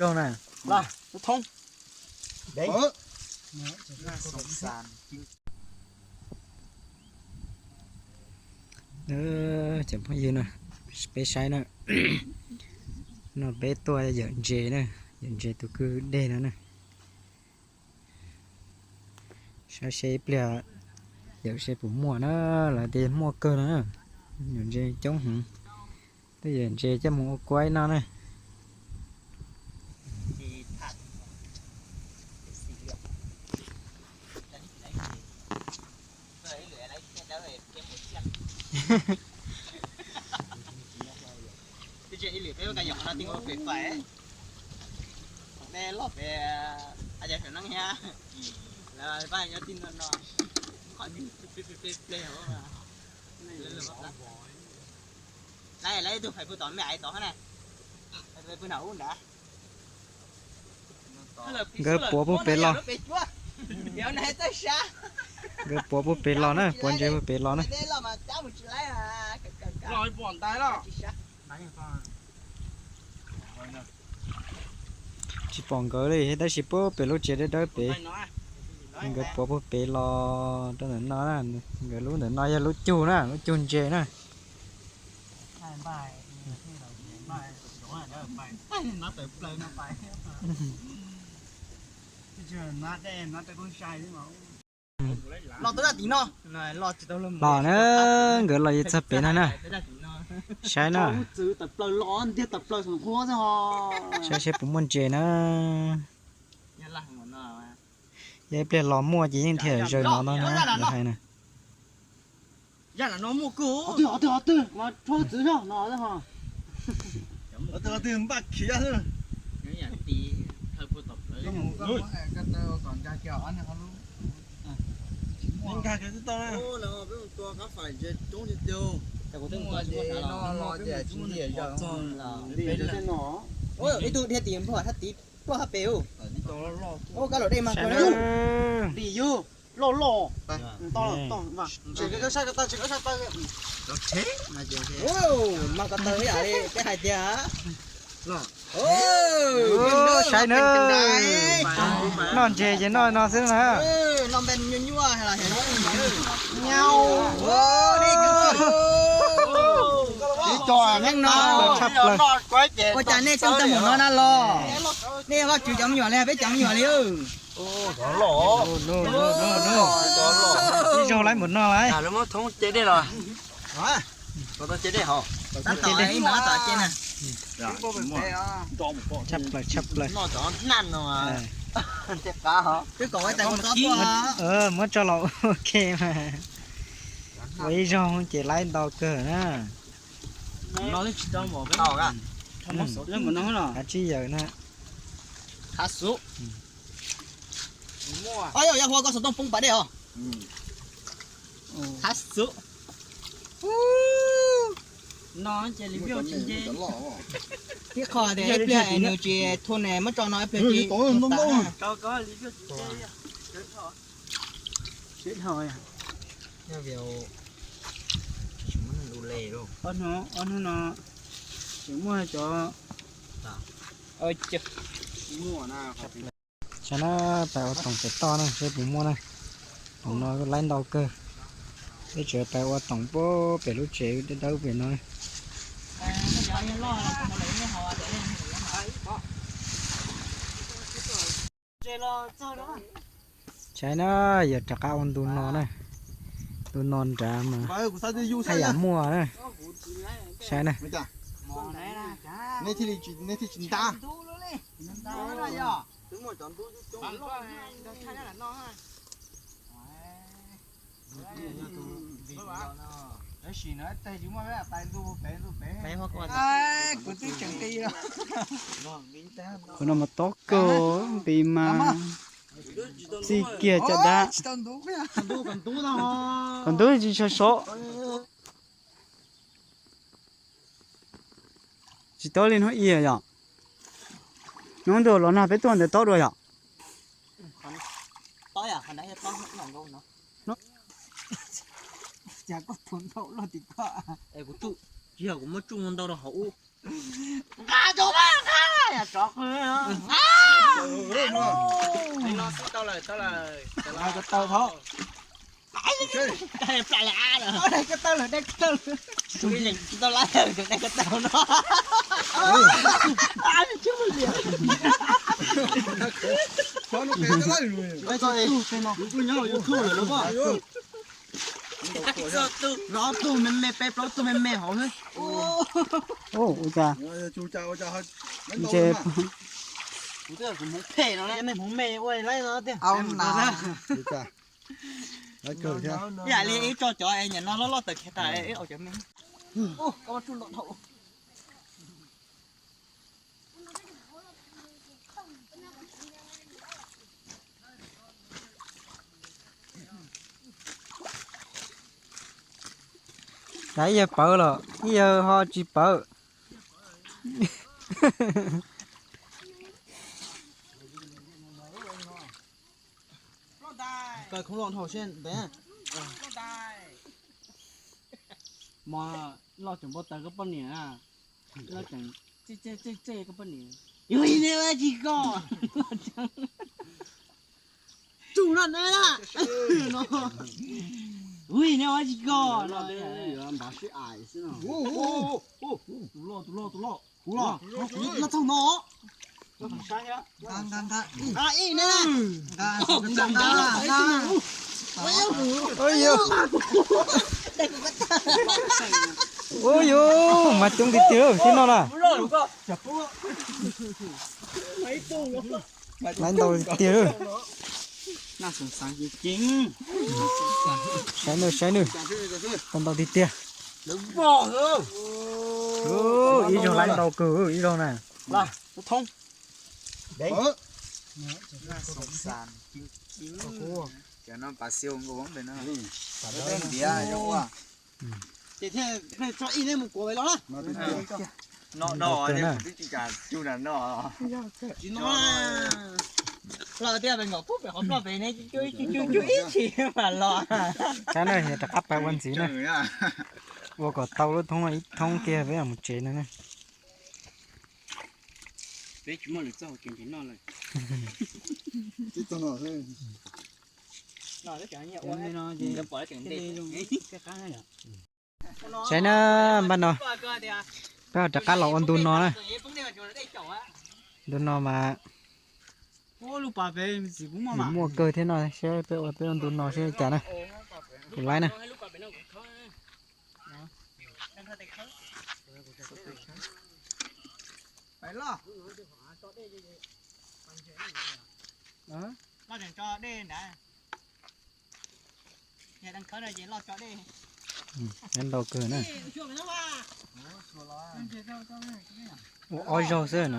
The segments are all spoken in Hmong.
Los, thoob. Cov phooj ywg na, peb saib na, no peb tuaj yawm ntses na, yawm ntses tus kwj deg no na. Saib seb ib pliag yawm seb puas muaj na, lawv tias muaj kawg no na. Yawm ntses coob heev, twb yawm ntses coj mus ua kuaib no na. Twb tsis ib lwm peb ua ka yom no tij ua pem fais, ne loj pem a cas saum neeb thiab, lawv pab nyob tij no no, qhov ple ple. Lawv ib tug fais pw tom me aiv tod na, pw nram ub nrad. Nkawd puav puag pem los. Nkawd puav puag pem los na, puav ntses puag pem los na. Tsis pom nkawd li tab sis puag pem lub tsev dawb dawb pem. Nkawd puav puag pem los rau ntawm no na. Nkawd lub ntawm no yog lub cug na, lub cug ntses na. Los na, nkawd los yog txog pem no na. Saib na. Saib seb puas muaj ntses na. Yog ib pliag los muaj ces yeej thiaj zaws no no na, lawv hais na. Ib tug dhia tim npog thab tim ploj hab pem. Ub, kab laum dej mas kawg na. Tim yug loj loj. Mas ko taw ib yam li peb hais tiag. Saib na, noj ntses ces noj no xwb na. Ua cas nej coj tau mus no na los? Nej Vaj Tswv cov me nyuam li peb cov me nyuam li. Ib zaug lawv mus no lawm. Tshaj plaws, tshaj plaws. Muab tso los ua ke mas. Ua ib zaug ces laib ntau kawg na. Kav tsij yawm na. Tib qho tias ib pliag es nws tsis thua ne muab tso no ib pliag tsis tas. Ob hnub no tseem muaj cov. Saib na, pais ua toom pem toj na seb puas muaj na. Toom no laib ntau kawg. Peb tseem pais ua toom puag pem lub tsev dawb dawb pem no. Saib na, yog rov qab ua ntu no na. Ntu no nrad mas haj yam muaj na. Saib na. Kuv tus tseem qi. Qhov no mas tob kawg, nqi mas txij kiag caj dab. Qhov ntub tsis tshua sov. Tsis tob li hnub ib yom. Hnub ntuj los nag peb tuaj ntawd tob dua yom. Kuv tsuj, tsis yog kuv muab tsuj ntau rau hauv ub. Nqa rau mas nqa. Ko taw thov. Dai ko taw lawm, dai ko taw lawm. Tsis tau laib lawm, dai ko taw no. Nyob YouTube lawm los. Ob tug me me, peb plaub tug me me hauv xwb. Ua cas ntshe kuv twb yog kuv hmoov phem no, nej hmoov me ua laib no tiag. Ib yam li ib tso cov es nyiam no loj loj tawm kiag tas es ua cov me. Cas ib yawg pawv los ib yawg ho tsis pawv. Mas loj tseem npau taws koj poj niam na. Loj tseem tsej tsej koj poj niam. Yog ne ua tsis koj. Tsum no na. Ui ne ua tsis koj. Npam sib ais xwb no. Tus loj, tus loj, tus loj. Kuv los, kuv los txog no. Nqa, nqa, nqa ib ne. Ua yuv, mas coob tiag tiag thiab no na. Laiv ntau tiag. Saib nawb, saib nawb. Tau ntau tiag tiag. Ib zaug laiv ntau kawg ib zaug na. Ces thiaj tso ib neb mus kuav los na. No no, twb tsis cas cug na no. Tsis no. Los tias pem nkaum pub pem qhov ploj pem ne, cug cug cug ib chim mam los. Kab na, rov qab pais ua ntxiv na. Ua kom tau lub thoob ib thoob kiag peb mam mus tsev no na. Peb tsis muaj lwm txoj hauv tsev noj lawm. Saib na, npaj no peb ho rov qab los ua ntu no na. Ntu no mas muaj kawg thiab no, saib peb ua peb ua ntu no saib cas na. Kuv laib na. Ntau kawg na. Ua ob zaug xwb no.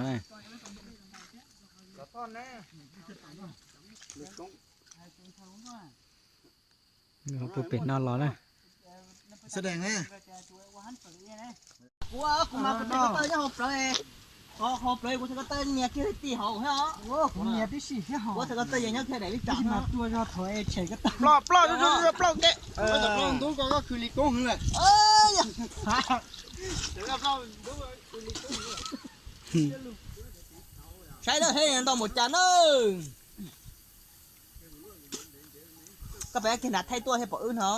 Pem no los na. Kuv, kuv mas kuv tau ko taw nyob hauv plawv, hauv plawv kuv tau ko taw nyias kiag ti hauv thiab os. Kuv nyias tib si thiab hauv. Kuv tau ko taw nyob kiag daim li cas mas tua zog thaum tshem ko taw. Ploj, ploj, ploj ke. Ploj ntub ko, koj khwv li koob hwv lawm. Saib lawm he ntau mus cas na. Koj pem kiag nrad thaij tuaj thiaj pom wb no.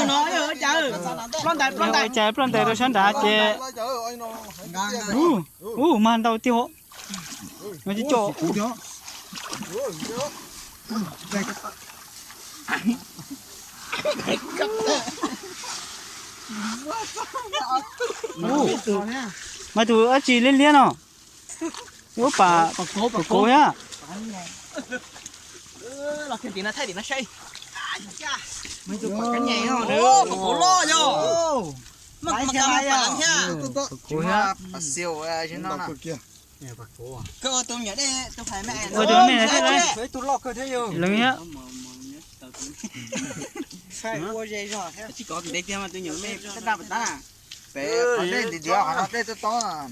Los, ploj ntais, ploj ntais rau sab nrad ces. Ub, ub, mag ntau tiag. No tsis coj. Mas tus dab tsi liab liab no? Ub, pas, pas kauv thiab. Pas kauv loj yog. Pas kauv thiab. Ua tus me thiab. Leej thiab. Ua ze zog, tsis kov ntev tiag mas tus nyuam me daj daj pas tab. Peb qhov dej ntiav ntiav qhov no dej tob tob.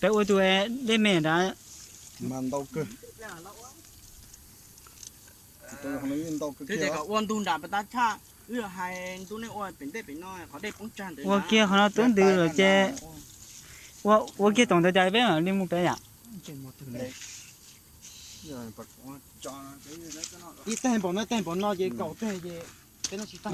Peb ua tus dej me nrad. Mas ntau kawg. Twb tias kom ua ntug nram pas tab tshaj, wb hais ntu nej ua pem ntej pem no qhov dej poob tsag ntawd. Ua kiag qhov no tub ntws lawm ces, ua kiag tom ntawd cas peb mam li mus pem yam. Ib teg npaum no, teg npaum no ces kaum teg ces peb no tsis tag.